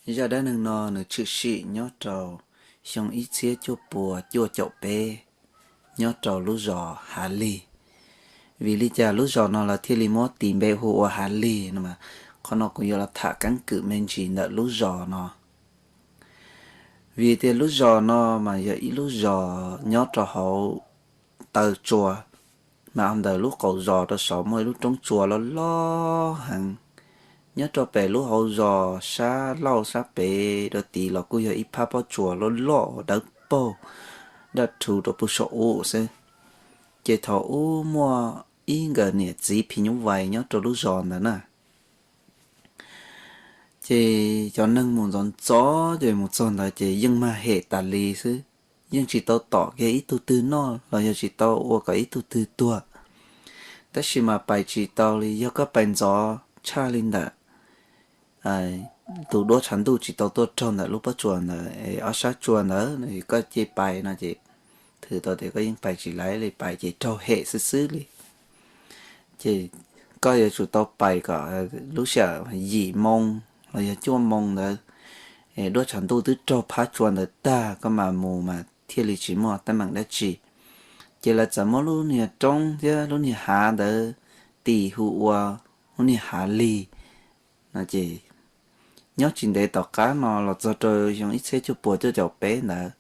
Zaj dab neeg no nws tshwm sim nyob rau xyoo ib txhiab cuaj puas cuaj caum peb, nyob rau lub zos Hav Lig. Vim li cas lub zos no lawv thiaj li muab tis npe hu ua Hav Lig no mas, qhov no kuv yuav los tham keeb kwm me ntsis ntawm lub zos no. Vim tias lub zos no mas yog ib lub zos nyob rau hauv taw tsua, mas ntawm lub qaum zos rau saum muaj ib lub roob tsua loj loj heev. Nyob rau pem lub hauv zos sab laug sab pem rau tid los kuj yog ib phab pob tsuas loj loj dawb paug, daj rhuv rau puag saum ub xwb. Ces thaum ub muaj ib nkawm niam txiv phim nyuj vais nyob rau lub zos ntawd na. Ces cov neeg mus ntxov ntxov ces mus txog ntawd ces yeej mag hem tas li xwb, yeej tsis tau tom kiag ib tug twg noj los yog tsis tau ua kom ib tug twg tuag. Tab sis mas pais tsis tau li, yog koj pais ntxov tshaj li ntawm tus duab tshav ntuj tsis tau tuaj raug ntawm lub pob tsuas ntawd ob sab tsua ntawd, koj cia li pais no ces thwm tau tias koj yeej pais tsis laiv li, pais ces raug hem xwb xwb li. Ces koj yuav tsum tau pais kom lub sij hawm yim moo los yog cuaj moo ntawd, duab tshav ntuj twb raug phab tsua ntawd tag koj mam mus mas thiaj li tsis muaj teeb meem dab tsi. Ces lawv txawm muab lub niag roob thiab lub niag hav ntawd tis hu ua lub niag Hav Lig no ces nyob tsis ntev tom qab no los txog rau xyoo ib txhiab cuaj puas cuaj caum peb ntawd,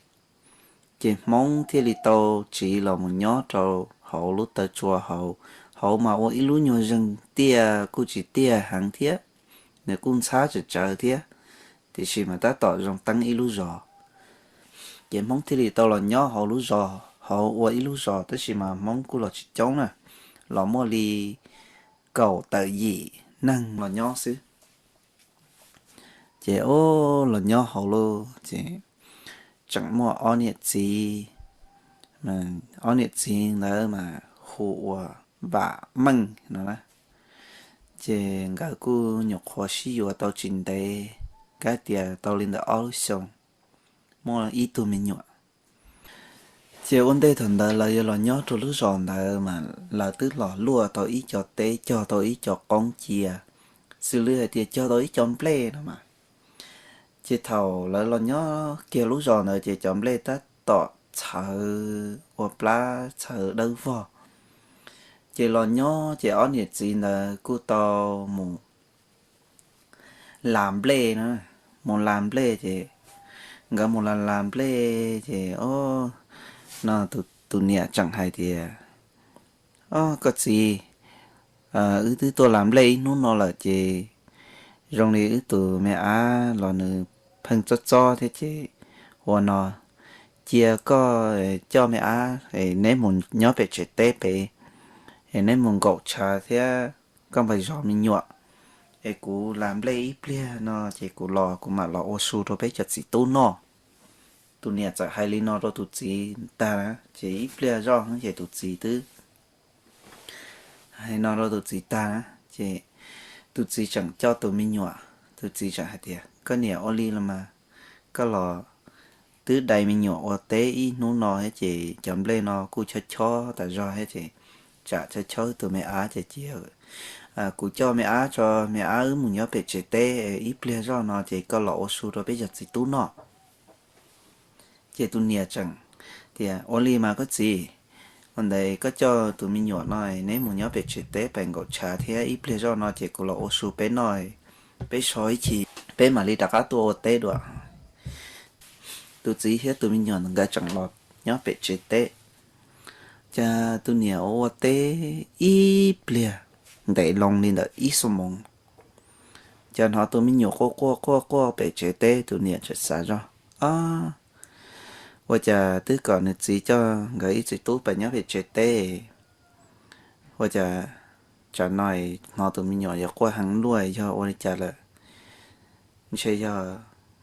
ces Hmoob thiaj li tau tsiv los mus nyob rau hauv lub taw tsua hauv. Hauv mas ua ib lub nyuag zeeg tiaj kuj tsis tiaj heev thiab, nws kuj ntxhab tsawv tsawv thiab, tiam sis mas tab tom zoo teeb ib lub zos. Ces Hmoob thiaj li tau los nyob hauv lub zos, hauv ua ib lub zos, tab sis mas Hmoob kuj los tsis coob na, los muaj li kaum tawm yim neeg los nyob xwb. Ces ub, los nyob hauv lub ces tseem muaj ob niam txiv, ob niam txiv ntawd mas hu ua Vam Meej no na. Ces nkawd kuj nyuam qhuav sib yuav tau tsis ntev, kav tias tau li ntawm ob lub xyoo, muaj ib tug me nyuam. Ces ua ntej thaum ntawd lawv yuav los nyob rau lub zos ntawd mas lawv twb los luaj tau ib co teb, cog tau ib co qoob cia, xws li hais tias cog tau ib co nplej no mas. Ces thaum lawv los nyob kiag lub zos ntawd ces cov nplej tab tom txhawv ua plab txhawv dawb vog. Ces los nyob ces ob niam txiv ntawd kuj tau mus las nplej na, mus las nplej ces nkawd mus las las nplej ces o, no tus niam tseem hais tias, O koj txiv, wb twb tuaj las nplej ib hnub no lawm ces zoo li wb tus me ab los nws pheej txob txob thiab ces ua no, cia koj coj me ab neb mus nyob pem tsev teb pem, neb mus nkaum tshav thiab koj npaj zov me nyuam, es kuv las nplej ib pliag no ces kuv los kuv mam los ua su rau peb cov txiv tub noj. Tus niam txawm hais li no rau tus txiv tag na, ces ib pliag zoj ces tus txiv twb hais no rau tus txiv tag na, ces tus txiv tseem coj tus me nyuam, tus txiv tseem hais tias, Koj niam, ua li los mas koj los twb dai me nyuam ua teb ib hnub no thiab ces cov nplej no kuj chob chob tas zog thiab ces tsam chob chob tus me ab ces cia kuv coj me ab tso, me ab wb mus nyob pem tsev teb, ib pliag zoj no ces koj los ua su rau peb cov txiv tub noj. Ces tus niam tseem tias, Ua li mas koj txiv, ua ntawd koj coj tus me nyuam no neb mus nyob pem tsev teb pem nkaum tshav thiab ib pliag zoj no ces kuv los ua su peb noj, peb so ib chim peb mam li rov qab tuaj ua teb dua. Tus txiv thiab tus me nyuam nkawd tseem los nyob pem tsev teb. Ces tus niam ua ua teb ib pliag ntev loo li ntawm ib xuab moos, ces hnov tus me nyuam quaj quaj quaj quaj pem tsev teb. Tus niam tseem xav zoj, Ua cas twb kom nws txiv coj nkawd ib txiv tub pem nyob pem tsev teb, ua cas tsam no hnov tus me nyuam yuav quaj heev luaj, yog ua li cas lawm? Ntshe yog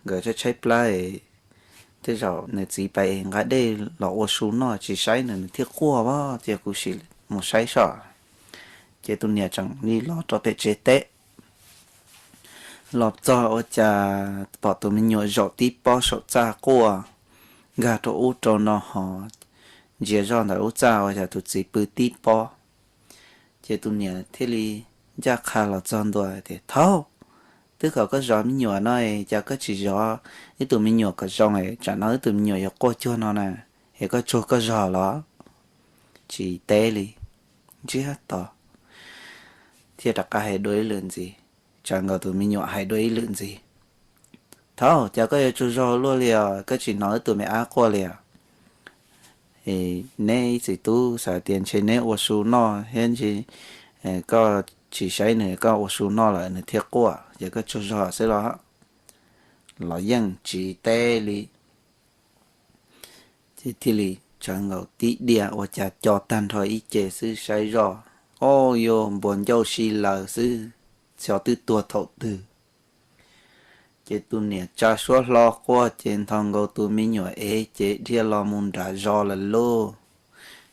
nkawd tshaib tshaib plab, tej zaum nws txiv pem nqa dej los ua su noj tsis saib nws, nws thiaj quaj os, cia kuv sim mus saib soj. Ces tus niam tseem li los rau pem tsev teb, los txog ua cas pom tus me nyuam zaum tib pob saum txaj quaj nkag rau ub rau no ho ntsia zoj ntawm ub txaj ua cas tus txiv pw tib pob. Ces tus niam thiaj li ncaj qha los txog ntua tias, Thaub, Twb kom koj zov me nyuam no, cas koj tsis zov wb tus me nyuam kom zoo, tsam no wb tus me nyuam yuav quaj cuag no na, es koj tsuag koj zog los? Tsis teb li, ntsiag to, thiaj rov qab hais dua ib lwm ntxiv. Tsawv Nkaus tus me nyuam hais dua ib lwm ntxiv, Thaub, cas koj yuav tsaug zog luaj li os, koj tsis hnov wb tus me ab quaj li os? Neb ib txiv tub xav tias ntshe neb ua su noj thiab ntshe koj tsis saib nws, koj ua su noj lawm nws thiaj quaj, ces koj tsaug zog xwb los? Los yeej tsis teb li. Ces thiaj li Tsawv Nkaus tib diaj ua cas co tag nrho ib ce xwb saib zoj, o, yuav npuas ncauj si laws xwb, xyov twb tuag thaum twg. Ces tus niam tsa suab hlo quaj ces nthos nkaus tus me nyuam ev ces dhia los mus nram zos lawm lauj.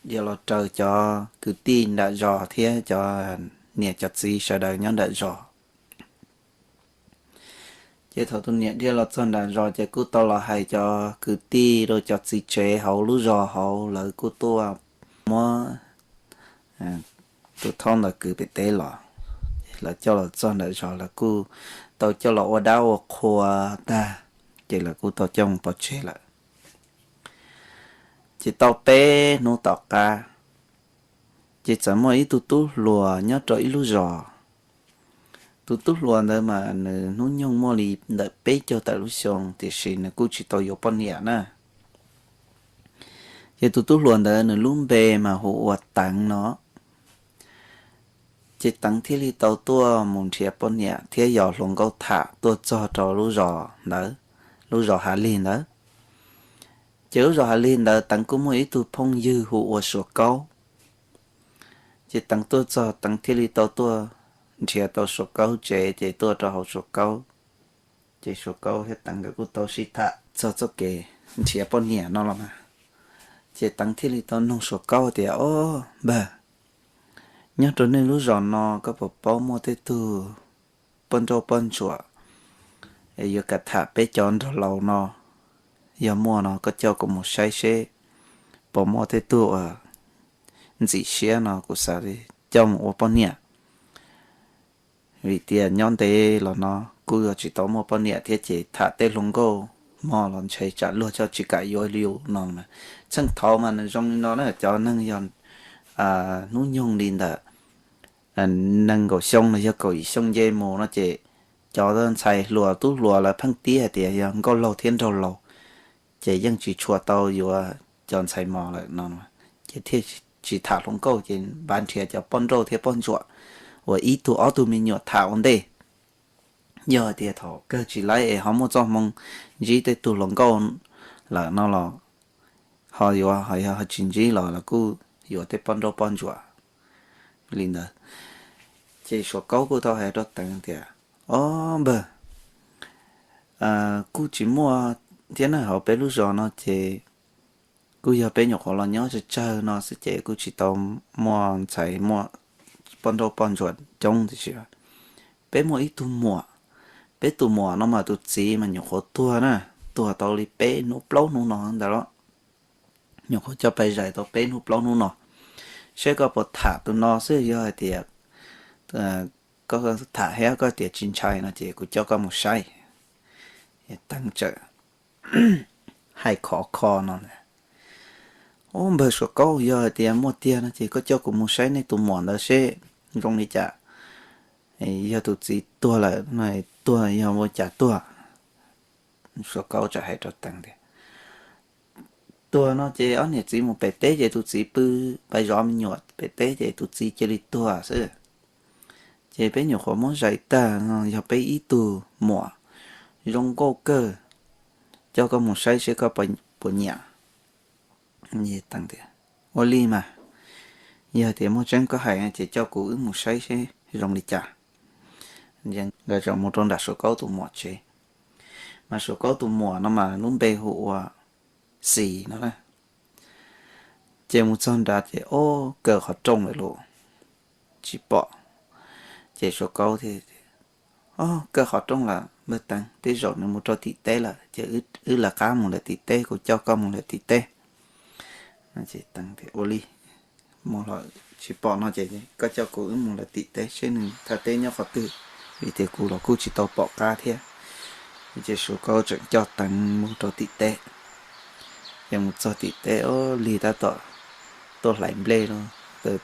Dhia los raws cov kwv tij nram zos thiab cov niam cov txiv sawv daws nyob nram zos. Ces thaum tus niam dhia los txog nram zos ces kuj tau los hais cov kwv tij rau cov txiv tsev hauv lub zos hauv, lawv kuj tuaj muab tus thaub ntawd kwv pem teb los. Lawv coj los txog nram zos lawv kuj tau coj los ua dab ua qhua tag, ces lawv kuj tau coj mus pov tseg lawm. Ces tau peb hnub tom qab, ces txawm muaj ib tug tub hluas nyob rau ib lub zos. Tus tub hluas ntawd mas nws hnub nyoog muaj li ntawm peb caug tawm lub xyoo, tiam sis nws kuj tsis tau yuav poj niam na. Ces tus tub hluas ntawd nws lub npe mas hu ua Teev no. Ces Teev thiaj li tau tuaj mus nrhiav poj niam thiab yos hluas nkauj tham tuaj txog rau lub zos ntawd, lub zos Hav Lig ntawd. Ces lub zos Hav Lig ntawd Teev kuj muaj ib tug phooj ywg hu ua Suav Kaub. Ces Teev tuaj txog Teev thiaj li tau tuaj nrhiav tau Suav Kaub tsev ces tuaj rau hauv Suav Kaub. Ces Suav Kaub thiab Teev nkawd kuj tau sib tham txog txoj kev nrhiav poj niam no los mas. Ces Teev thiaj li tau noog Suav Kaub tias, Ob npawg, nyob rau nej lub zos no koj puas paub muaj tej tug poj nrauj poj ntsuam yuav kam tham peb cov nraug laus no? Yog muaj no koj coj kuv mus saib seb puas muaj tej tug uas ntxim siab no kuv xav coj mus ua poj niam. Vim tias nyob ntev los no kuj yuav tsis tau muaj poj niam thiab ces tham tej hluas nkauj hmo los ntshai tsam luag coj tsis kam yuav li no. Txheej thaud mas nws zoo li no na, cov neeg yog hnub nyoog li ntawm nees nkaum xyoo los yog kaum yim xyoo nce mus no ces cov ntxhais hluas tub hluas lawv pheej tib hais tias yog nkauj laug thiab nraug laus ces yeej tsis tshua tau yuav cov ntxhais mos lawm no, ces thiaj tsis tham hluas nkauj ces npaj nrhiav cov poj nrauj thiab poj ntsuam uas ib tug ob tug me nyuam tham ua ntej. Yog hais tias thaum kawg tsis laib es ho muaj txoj hmoo ntsib tej tug hluas nkauj lawm no los ho yuav, ho yog tsis ntsib los los kuj yuav tej poj nrauj poj ntsuam li ntawd. Ces Suav Kaub kuj tau hais rau Teev tias, Ob npawg, kuj tsis muaj thiab na, hauv peb lub zos no ces kuj yog peb nyuam qhuav los nyob tsawg tsawg no xwb ces kuj tsis tau muaj ntxhais muaj poj nrauj poj ntsuam coob tiam sis peb muaj ib tug muam. Peb tus muam no mas tus txiv mas nyuam qhuav tuag na, tuag tau li peb hnub plaub hnub no ntawd los, nyuam qhuav coj pais zais tau peb hnub plaub hnub no. Seb koj puas tham tus no xwb, yog hais tias koj tham thiab koj tias tsis ntshai no ces kuv coj koj mus saib. Teev txawm hais khov kho no, Ob npawg Suav Kaub, yog hais tias muaj tiag no ces koj coj kuv mus saib nej tus muam ntawd seb zoo li cas. Yog tus txiv tuag lawm no, tuag yog ua cas tuag? Suav Kaub txawm hais rau Teev tias, Tuag no ces ob niam txiv mus pem teb ces tus txiv pw pais zov me nyuam pem teb ces tus txiv cia li tuag xwb. Ces peb nyuam qhuav muab zais tag no yog peb ib tug muam zoo nkauj kawg, coj koj mus saib seb koj puas nyiam. Ua li mas, yog tias muaj tseeb koj hais ces coj kuv wb mus saib seb zoo li cas. Nkawd txawm mus rau nram Suav Kaub tus muam tsev, mas Suav Kaub tus muam no mas lub npe hu ua Xis no na. Ces mus txog nrad ces, ob, kaw qhov rooj lawm lauj, tsis pom. Ces Suav Kaub thiaj, Ob, kaw qhov rooj lawm npawg Teev, tej zaum nws mus rau tim teb lawm ces wb lawv qab mus lawm tim teb, kuv coj koj mus lawm tim teb. Ua li, mus los tsis pom no ces koj coj kuv wb mus lawm tim teb seb nws thaj teb nyob qhov twg. vim tias kuv los kuj tsis tau pom qab thiab. Ces Suav Kaub tseem coj Teev mus rau tim teb. Ces mus txog tim teb, Lig tab tom tuaj hlais nplej lauj,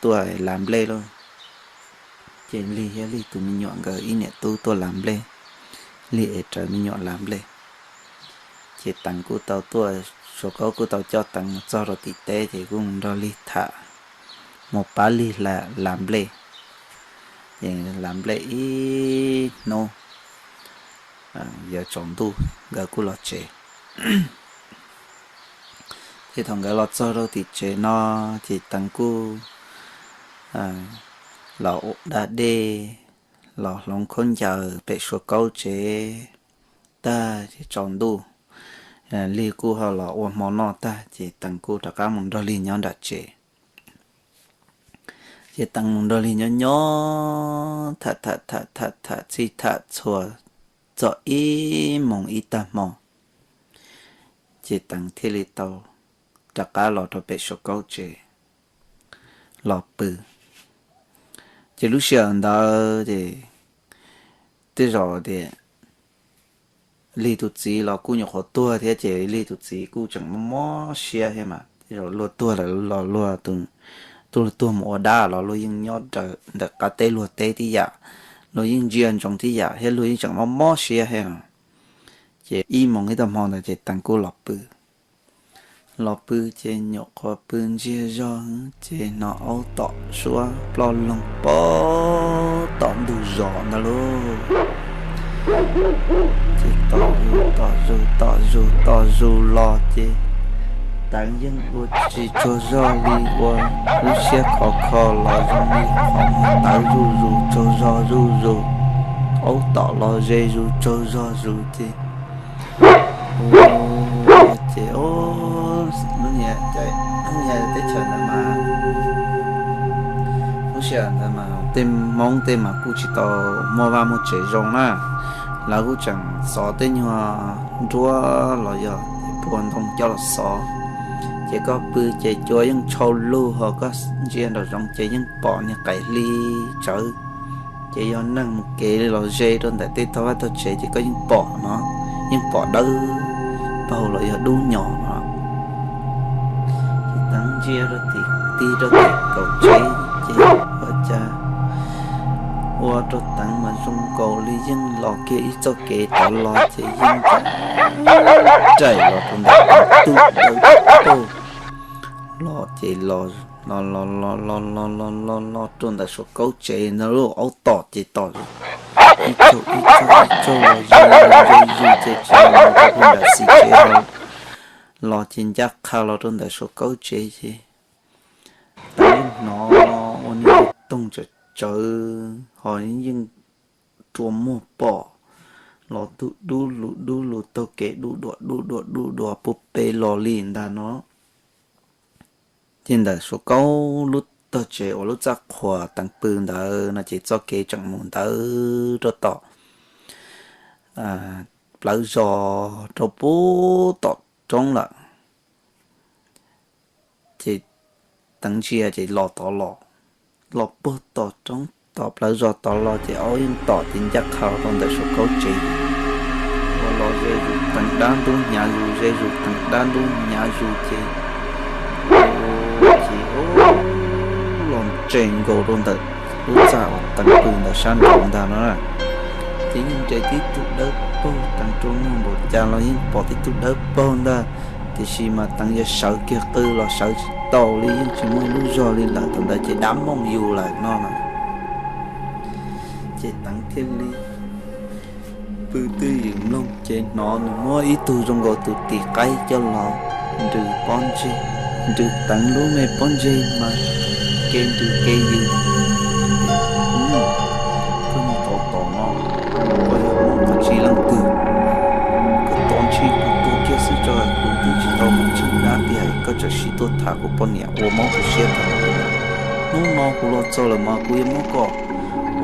tuaj lav nplej lauj. Ces Lig thiab Lig tus me nyuam nkawd ib niam tub tuaj lav nplej, Lig es raws me nyuam lav nplej. Ces Teev kuj tau tuaj, Suav Kaub kuj tau coj Teev mus txog rau tim teb ces kuj mus nrog Lig tham, mus pab Lig lav nplej. Ces lav nplej ib hnub, yuav tsaus ntuj nkawd kuj los tsev. Ces thaum nkawd los txog rau tim tsev no, ces Teev kuj los da dej, los hloov khaub ncaws pem Suav Kaub tsev tag ces tsaus ntuj, Lig kuj ho los ua hmo noj tag ces Teev kuj rov qab mus nrog Lig nyob nram tsev. Ces Teev mus nrog Lig nyob nyob tham tham tham tham tham txhij tham txhua txog ib moos ib tag hmo, ces Teev thiaj li tau rov qab los rau pem Suav Kaub tsev los pw. Ces lub sij hawm ntawd ces tej zaum tias Lig tus txiv los kuj nyuam qhuav tuag thiab ces Lig tus txiv kuj tseem mob mob siab thiab mas, tej zaum luag tuag lawm los luag, tus, tus luag tuag mus ua dab los luag yeej nyob ntawm qab teb luag teb tib yam, luag yeej ntsia ntsoov tib yam thiab luag yeej tseem mob mob siab thiab. Ces ib moos ib tag hmo ntawd ces Teev kuj los pw. Los pw ces nyuam qhuav pw ntsiag zog ces hnov aub tom suab ploj loog pem tom ntug zos ntawd lauj. Ces tom zus tom zus tom zus tom zus los ces Teev yeej ua tsis tsaug zog li, ua lub siab khov kho los zoo li qhov muag tawv zuj zus tsaug zog zuj zus, aub tom los ze zus tsaug zog zus ces ces lub niag teb chaws ntawd mas, lub sij hawm ntawd mas tej Hmoob tej mas kuj tsis tau muaj vaj muaj tsev zoo na, lawv kuj tseem xov tej nyuag nruab los yog pua ntoo coj los xov. Ces koj pw ces cua yeej tshau lug ho koj ntsia nraum zoov ces yeej pom niag qaim hli tsawv. Ces yog neeg mus kev li los ze rau ntawm tej tog vaj tog tsev ces koj yeej pom no, yeej pom dawb paug los yog dub nyos no. Ces Teev ntsia rau tim, tig rau tim kaum tsev ces ua cas ua rau Teev mas zoo nkaus li yeej los kiag ib txoj kev tod los ces yeej raim los rau ntawm tus dawb paug los ces los los los los los los los los rau ntawm Suav Kaub tsev ntag lauj. Aub tom ces tom ib tsaug ib tsaug ib tsaug los ze zus ces tsis los rau nram xis tsev los, los ces ncaj qha los rau ntawm Suav Kaub tsev ces Teev yeej hnov ua niag toog tsawv tsawv ho yeej rua muag pom los tus dub lug dub lug taug kev dub dua dub dua dub dua puag pem los li ntag no. Ces ntawm Suav Kaub lub tog tsev uas lub txaj qhuas Teev pw ntawd no ces txoj kev tseem mus ntawd rau tom plawv zos rau puag tom roob lawm. Ces Teev ntsia ces los tod los, los puag tom roob tom plawv zos tod los ces aub yeej tom ces ncaj qha rau ntawm Suav Kaub tsev. Ua los ze zus Teev dab ntub hnyav zus ze zus Teev dab ntub hnyav zus ces ces los ntse nkaus rau ntawm lub txaj uas Teev pw ntawd sab nraud ntag no. Ces yeej nres tib tug dawb paug, Teev rua muag npaum cas los yeej pom tib tug dawb paug ntag. Tiam sis mas Teev yuav sawv kiag qw los sawv tsis tau li, yeej tsis muaj ib lub zog li lawm. Thaum ntawd ces dab mooj yus lawm no na. Ces Teev thiaj li pw twj ywm mloog ces hnov nws muab ib tug zoo nkaus tus tis qaib coj los nrws pob ntseg, nrws Teev lub me pob ntseg mas kev nrws kev yws. Koj mus tom tom no, koj yog Hmoob qhov tsis leej twg? Koj tos ntshe kuv tuag kiag xwb tso, kuv twb tsis tau mus tseem dab tiag, koj txawm sim tuaj tham kuv poj niam ua mob kuv siab tag li. Hnub no kuv los txog lawm mas kuv yuav muab koj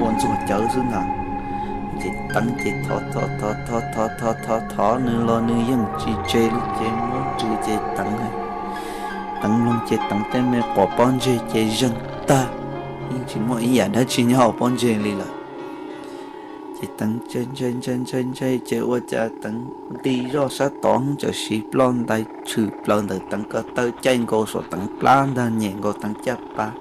ua ntxuag cawv xwb ntag. Ces Teev ces thov thov thov thov thov thov thov nws los nws yeej tsis tseg li ces muab nrws ces Teev, Teev mloog ces Teev tej me quas pob ntseg ces zeeg tag, yeej tsis muaj ib yam dab tsi nyob hauv pob ntseg li lawm. Ces Teev ntshai ntshai ntshai ntshai ntshai ces ua cas Teev nti zoj sab tod txawm siv ploj ntais tshwm plaws ntawm Teev ko taw caij nkaus saum Teev plab ntag, nyem nkaus Teev caj pas.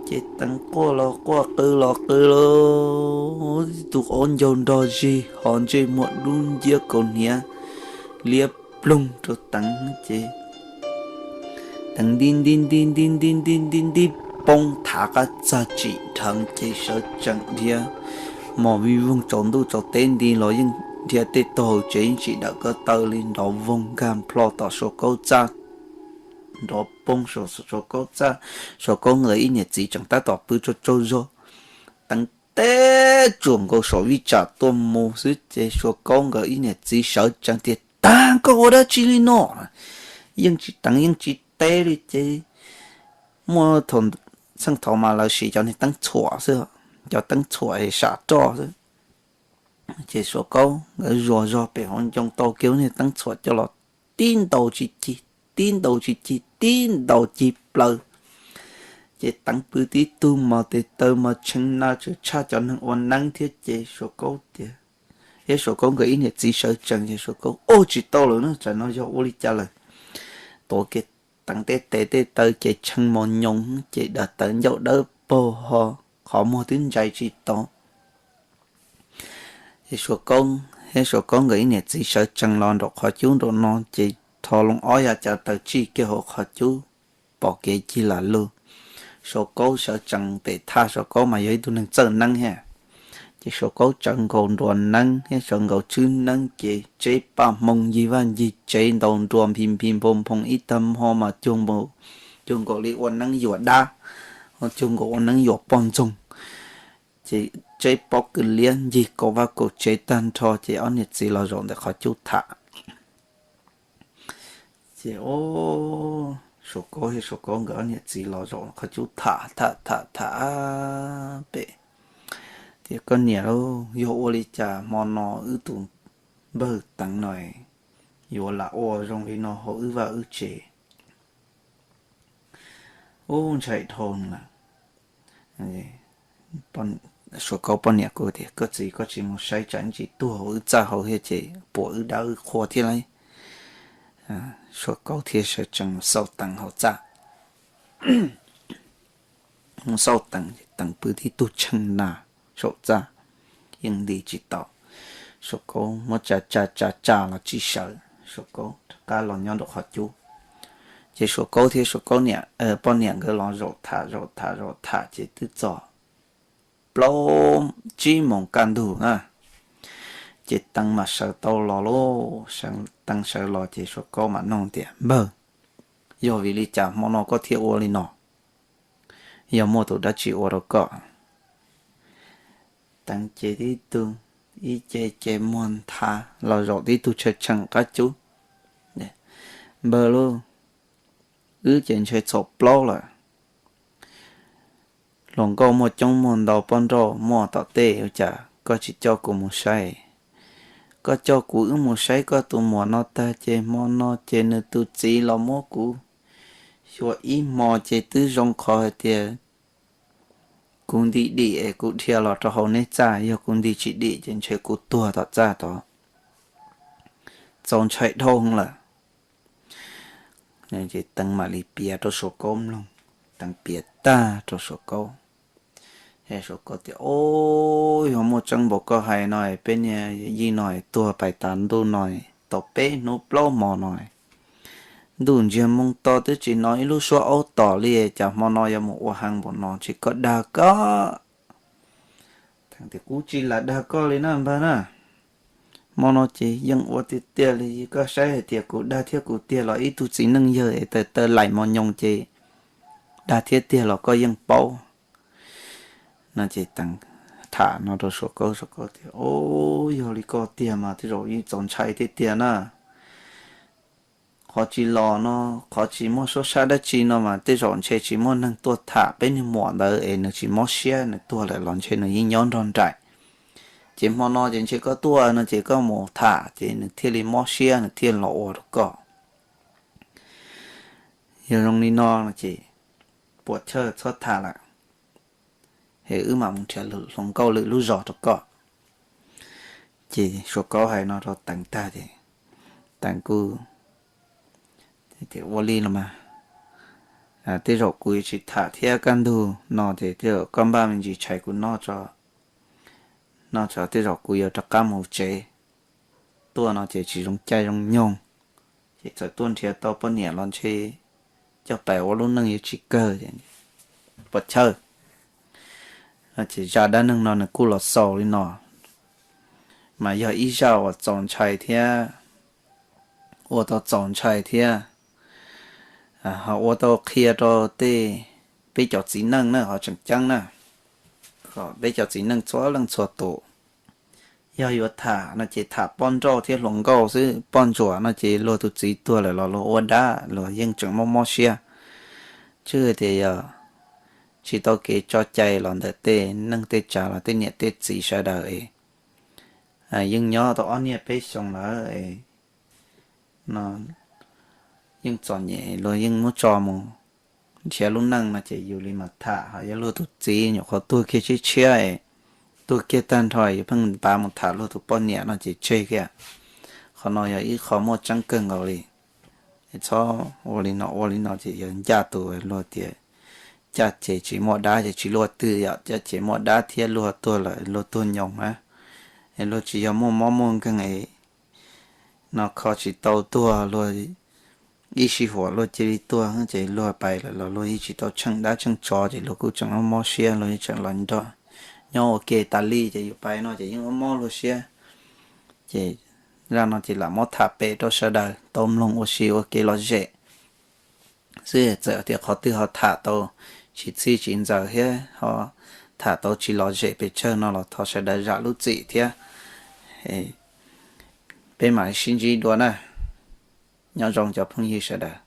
Ces Teev quaj los quaj qw los qw los, tus qaub ncaug nrog zig ho ntsej muag dub nciab kaus hniav liab ploog rau Teev ces Teev nti nti nti nti nti nti nti nti poob thav qab txag tsim dheev ces sawv tsees dhia mos vij voog tsaus ntuj tsaus teb nti los yeej dhia tej tog hauv tsev yeej tsis dawm ko taw li, nrov voog nkag nplho tom Suav Kaub txaj, nrov poob Suav Kaub txaj, Suav Kaub nkawd ib niam txiv tseem tab tom pw tsaug tsaug zog. Teev teb tsuam nkaus saum vij tsam tuaj mus xwb ces Suav Kaub nkawd ib niam txiv sawv tsees tias, Tag, koj ua dab tsi li no? Yeej tsis, Teev yeej tsis teb li ces muaj thaum, txheej thaum mas lawv siv cov niag teeb txhuam xwb, cov teeb txhuam sam roj xwb. Ces Suav Kaub nkawd zuas zog pem hauv ncoo tau kiag lub niag teeb txhuam coj los tib ntaus tsis cig, tib ntaus tsis cig, tib ntaus cig plaws. Ces Teev pw tib tug mas tes taw mas tshee na tshwm tshaj cov neeg ua neeb thiab ces Suav Kaub tias, thiab Suav Kaub nkawd ib niam txiv sawv tsees ces Suav Kaub, Ua tsis tau lawm na, tsam no yog ua li cas lawm? Tuav kiag Teev tej tes tej taw ces tshee mos nyoos ces daim tawv ncauj dawb paug ho qhov muag twb ntsais tsis tau. Ces Suav Kaub thiab Suav Kaub nkawd ib niam txiv sawv tsees los nraum qhov cub nraum no ces rho loo ob yav cav taws tsij kiag hauv qhov cub, pom kev cig lam lug. Suav Kaub sawv tsees pem thaj, Suav Kaub mas yog ib tug neeg txawj neeb thiab. Ces Suav Kaub tsawv nkaus nruas neeb thiab tsawv nkaus tswb neeb ces tseb paj hmoo ncig vaj ncig tsev ntaus nruas nphi nphi nphoo nphoo ib tag hmo mas cuag nkaus li ua neeb yuam dab, ho cuag nkaus ua neeb yuam poj ntxoog. Ces tseb pob kws liab ncig kaum vaj kaum tsev tag nrho ces ob niam txiv los zaum ntawm qhov cub tham. Ces Suav Kaub thiab Suav Kaub nkawd ob niam txiv los zaum qhov cub tham tham tham tham pem tias, Koj niam lauj, yog ua li cas hmo no wb tus npawg Teev no yuav lam ua zoo li no hauv wb vaj wb tsev? Ub, ntshai dhau lawm. Suav Kaub poj niam kuj tias, Koj txiv, koj tsis mus saib tsam ib ntsis tuag hauv wb txaj hauv thiab ces puas wb dab wb qhua thiab lauj. Suav Kaub thiaj sawv tsees mus xauj Teev hauv txaj. Mus xauj Teev, Teev pw tib tug tshee na saum txaj, yeej nti tsis tau. Suav Kaub muab tsa tsa tsa tsa los tsis sawv, Suav Kaub rov qab los nyob nraum qhov cub. Ces Suav Kaub thiab Suav Kaub niam, poj niam nkawd los zaum tham zaum tham zaum tham ces twb txog plaub tsib moos kaj ntug na. Ces Teev mam sawv tau los lauj, Teev sawv los ces Suav Kaub mam nug tias, Npawg, yog vim li cas hmo no koj thiaj ua li no? Yog muaj tus dab tsi ua rau koj? Teev ces tib tug ib ce ces muag nthav los zaum tib tug tshee tshee qab cub. Npawg lauj, wb ces ntshe txhaum plaub lawm. Hluas nkauj muaj coob muaj ntau, poj nrauj muaj tom tej, ua cas koj tsis coj kuv mus saib? Koj coj kuv wb mus saib koj tus muam no tag ces hmo no ces nws tus txiv los muab kuv xyuas ib hmo ces twb zoo qhov hais tias kuv nti dim es kuv dhia los rau hauv neb txaj, yog kuv nti tsis dim ces ntshe kuv tuag tom txaj tod. Txaus ntshai dhau lawm. Teev mam li piav rau Suav Kaub mloog. Teev piav tag rau Suav Kaub, Suav Kaub tias, Ob, yog muaj tseeb npaum koj hais no, peb niag yij no tuag pais tas ntuj no tau peb hnub plaub hmo no, ntuj ntsiag moo to twb tsis hnov ib lub suab aub tom li, cas hmo no yuav mus ua heev npaum no, tsis koj dag koj. Kuv tsis lam dag koj li na npawg na. Hmo no ces yeej ua tiag tiag li, koj saib hais tias kuv dag thiab kuv tiag los ib tug txiv neej yawg es taw taw laim mos nyoos ces dag thiab tiag los koj yeej paub. No ces Teev tham no rau Suav Kaub, Suav Kaub tias, Ob, yog li koj tiag mas tej zaum yeej txaus ntshai tiag tiag na. Qhov tsis los no, qhov tsis muaj suab sab dab tsi no mas tej zaum ntshe tsis muaj neeg tuaj tham peb niag muam ntawd es nws tsis mob siab, nws tuag lawm los ntshe nws yeej nyob nrog nraim. Ces hmo no ces ntshe koj tuaj no ces koj mus tham ces nws thiaj li mob siab nws thiaj los ua rau koj. Yog zoo li no ces puas chawj txhob tham lawm, es wb mam mus nrhiav hluas nkauj lwm lub zos rau koj. Ces Suav Kaub hais no rau Teev tag ces Teev kuj, ua li los mas, tej zaum kuv yuav tsis tham thiab, kaj ntug no ces tej zaum koj npaj me ntsis tshais kuv noj tso, tej zaum kuv yuav rov qab mus tsev. Tuaj no ces tsis zoo caij zoo nyoog, ces txawm tuaj nrhiav tau poj niam los ntshe coj pais ua lub neej yuav tsis kawg, puas chawj. Ces zaj dab neeg no nws kuj los xaus li no, mas yog ib zaj uas txaus ntshai thiab, ua tau txaus ntshai thiab, ho ua tau qhia rau tej, peb cov txiv neej na, qhov tseem ceeb na, peb cov txiv neej txhua leej txhua tus, yog yuav tham no ces tham poj nrauj thiab hluas nkauj xwb. Poj ntsuam no ces luag tus txiv tuag lawm los luag ua dab, luag yeej tseem mob mob siab. Tsuas tias yog tsis tau kev tso cai los ntawm tej neej tej tsav los tej niam tej txiv sawv daws es yeej nyob tau ob niaj peb xyoo lawm no, yeej txom nyem, luag yeej muab tso mus nrhiav lub neej no ces yus li mas tham. Ho yog luag tus txiv nyuam qhuav tuag kiag tshiab tshiab es, tuag kiag tag nrho yus pheej npav mus tham luag tus poj niam no ces tseg kiag. Qhov no yog ib qho muaj tseeb kawg nkaus li. Txhob ua li no, ua li no ces yog ncaj tus luag tias caj ces tsis muaj dab ces tsis luaj twg, yog caj ces muaj dab thiab, luag tuag lawm luag tuag nyoos na, luag tsis yog muaj mob muaj nkeeg no kho tsis tau tuag, luag ib sij huam luag cia li tuag ces luag pais lawm los luag yeej tsis tau tsheej dab tsheej tsov ces luag kuj tseem mob siab, luag yeej tseem los nrog nyob ua ke tas li ces yus pais no ces yeej mob mob luag siab. Ces zaj no ces lam muab tham pem rau sawv daws tau mloog ua si ua kev lom zem xwb. Txawm tias qhov twg ho tham tau tsis txhij tsis ntxaws thiab ho tham tau tsis lom zem pes tsawg no los thov sawv daws zam lub txim thiab. Peb mam sib ntsib dua na. Nyob zoo cov phooj ywg sawv daws.